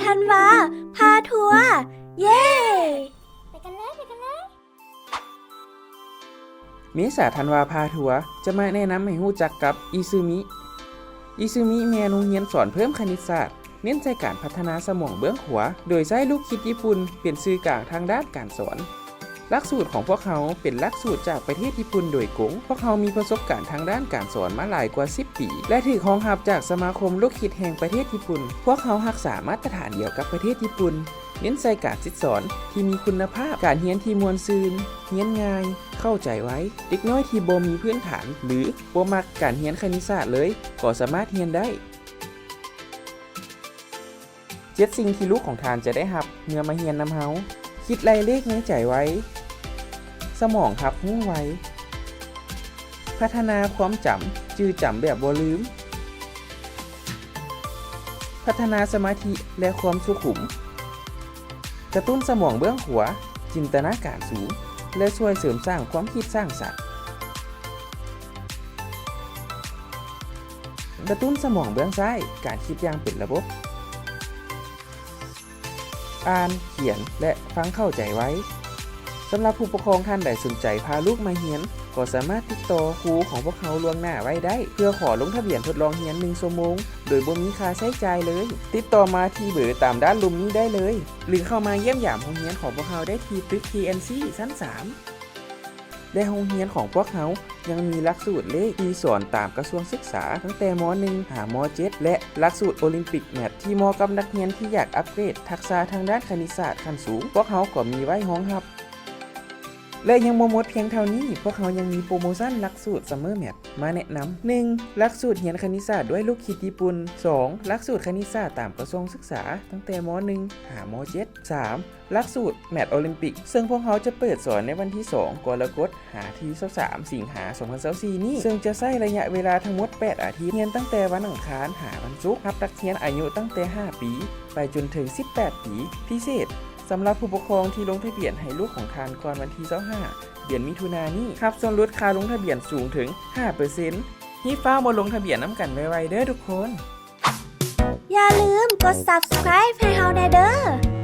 ທັນວາ ພາທົວ ເຢ້ ໄປກັນເລີຍ ໄປກັນເລີຍ. ເມສາ ທັນວາ ພາທົວ ຈະມາແນະນຳໃຫ້ຮູ້ຈັກກັບ ອີຊືມິ. ອີຊືມິແມ່ນໂຮງຮຽນສອນເພີ່ມຄະນິດສາດ ເນັ້ນໃສ່ການພັດທະນາສະໝອງເບື້ອງຂວາ ໂດຍໃຊ້ລູກຄິດຍີ່ປຸ່ນເປັນສື່ກາງທາງດ້ານການສອນ. ຫຼັກສູດຂອງພວກເຮົາເປັນຫຼັກສູດຈາກປະເທດຍີ່ປຸ່ນໂດຍກົງ. ພວກເຮົາມີປະສົບການທາງດ້ານການສອນມາຫຼາຍກວ່າສິບປີ ແລະ ຖືກຮອງຮັບຈາກສະມາຄົມລູກຄິດແຫ່ງປະເທດຍີ່ປຸ່ນ. ພວກເຮົາຮັກສາມາດຕະຖານດຽວກັບປະເທດຍີ່ປຸ່ນ, ເນັ້ນໃສ່ການສິດສອນທີ່ມີຄຸນນະພາບ, ການຮຽນທີ່ມ່ວນຊື່ນ, ຮຽນງ່າຍ, ເຂົ້າໃຈໄວ. ເດັກນ້ອຍທີ່ບໍ່ມີພື້ນຖານ ຫຼື ບໍ່ມັກການຮຽນຄະນິດສາດເລີຍ ກໍສາມາດຮຽນໄດ້. ເຈັດສິ່ງທີ່ລູກຂອງທ່ານຈະໄດ້ຮັບເມື່ອມາຮຽນນຳເຮົາ: ຄິດໄລ່ເລກໃນໃຈໄວ, ສະໝອງຮັບຮູ້ໄວ, ພັດທະນາຄວາມຈຳ, ຈື່ຈຳແບບບໍ່ລືມ, ພັດທະນາສະມາທິ ແລະ ຄວາມສຸຂຸມ, ກະຕຸ້ນສະໝອງເບື້ອງຂວາ, ຈິນຕະນາການສູງ ແລະ ຊ່ວຍເສີມສ້າງຄວາມຄິດສ້າງສັນ. ກະຕຸ້ນສະໝອງເບື້ອງຊ້າຍ, ການຄິດຢ່າງເປັນລະບົບ, ອ່ານ, ຂຽນ ແລະ ຟັງເຂົ້າໃຈໄວ. ສຳລັບຜູ້ປົກຄອງທ່ານໃດສົນໃຈພາລູກມາຮຽນ, ກໍສາມາດຕິດຕໍ່ຄູຂອງພວກເຮົາລ່ວງໜ້າໄວ້ໄດ້ ເພື່ອຂໍລົງທະບຽນທົດລອງຮຽນໜຶ່ງຊົ່ວໂມງ ໂດຍບໍ່ມີຄ່າໃຊ້ຈ່າຍເລີຍ. ຕິດຕໍ່ມາທີ່ເບີຕາມດ້ານລຸ່ມນີ້ໄດ້ເລີຍ ຫຼື ເຂົ້າມາຢ້ຽມຢາມໂຮງຮຽນຂອງພວກເຮົາໄດ້ທີ່ຕຶກ ທີເອັນຊີ ຊັ້ນສາມ. ແລະ ໂຮງຮຽນຂອງພວກເຮົາຍັງມີຫຼັກສູດເລກທີ່ສອນຕາມກະຊວງສຶກສາ ຕັ້ງແຕ່ ມ.ໜຶ່ງ ຫາ ມ.ເຈັດ ແລະ ຫຼັກສູດໂອລິມປິກແມັດ ທີ່ເໝາະກັບນັກຮຽນທີ່ຢາກອັບເກຣດທັກສະທາງດ້ານຄະນິດສາດຂັ້ນສູງ ພວກເຮົາກໍມີໄວ້ຮອງຮັບ. ແລະ ຍັງບໍ່ໝົດພຽງເທົ່ານີ້, ພວກເຮົາຍັງມີໂປຣໂມຊັນຫຼັກສູດ Summer Math ມາແນະນຳ. ໜຶ່ງ ຫຼັກສູດຮຽນຄະນິດສາດດ້ວຍລູກຄິດຍີ່ປຸ່ນ. ສອງ ຫຼັກສູດຄະນິດສາດຕາມກະຊວງສຶກສາ ຕັ້ງແຕ່ ມ.ໜຶ່ງ ຫາ ມ.ເຈັດ. ສາມ ຫຼັກສູດ Math Olympic ເຊິ່ງພວກເຮົາຈະເປີດສອນໃນວັນທີສອງ ກໍລະກົດ ຫາ ທີຊາວສາມ ສິງຫາ ສອງພັນຊາວສີ່ນີ້ ເຊິ່ງຈະໃຊ້ໄລຍະເວລາທັງໝົດແປດອາທິດ, ຮຽນຕັ້ງແຕ່ວັນອັງຄານ ຫາ ວັນສຸກ, ຮັບນັກຮຽນອາຍຸຕັ້ງແຕ່ ຫ້າ ປີ ໄປຈົນເຖິງ ສິບແປດ ປີ. ພິເສດ ສຳລັບຜູ້ປົກຄອງທີ່ລົງທະບຽນໃຫ້ລູກຂອງທ່ານກ່ອນວັນທີຊາວຫ້າ ເດືອນມິຖຸນານີ້, ຮັບສ່ວນຫຼຸດຄ່າລົງທະບຽນສູງເຖິງ ຫ້າເປີເຊັນ. ຮີບຟ້າວມາລົງທະບຽນນຳກັນໄວໆເດີ້ທຸກຄົນ. ຢ່າລືມກົດ Subscribe ໃຫ້ເຮົາແດ່ເດີ້.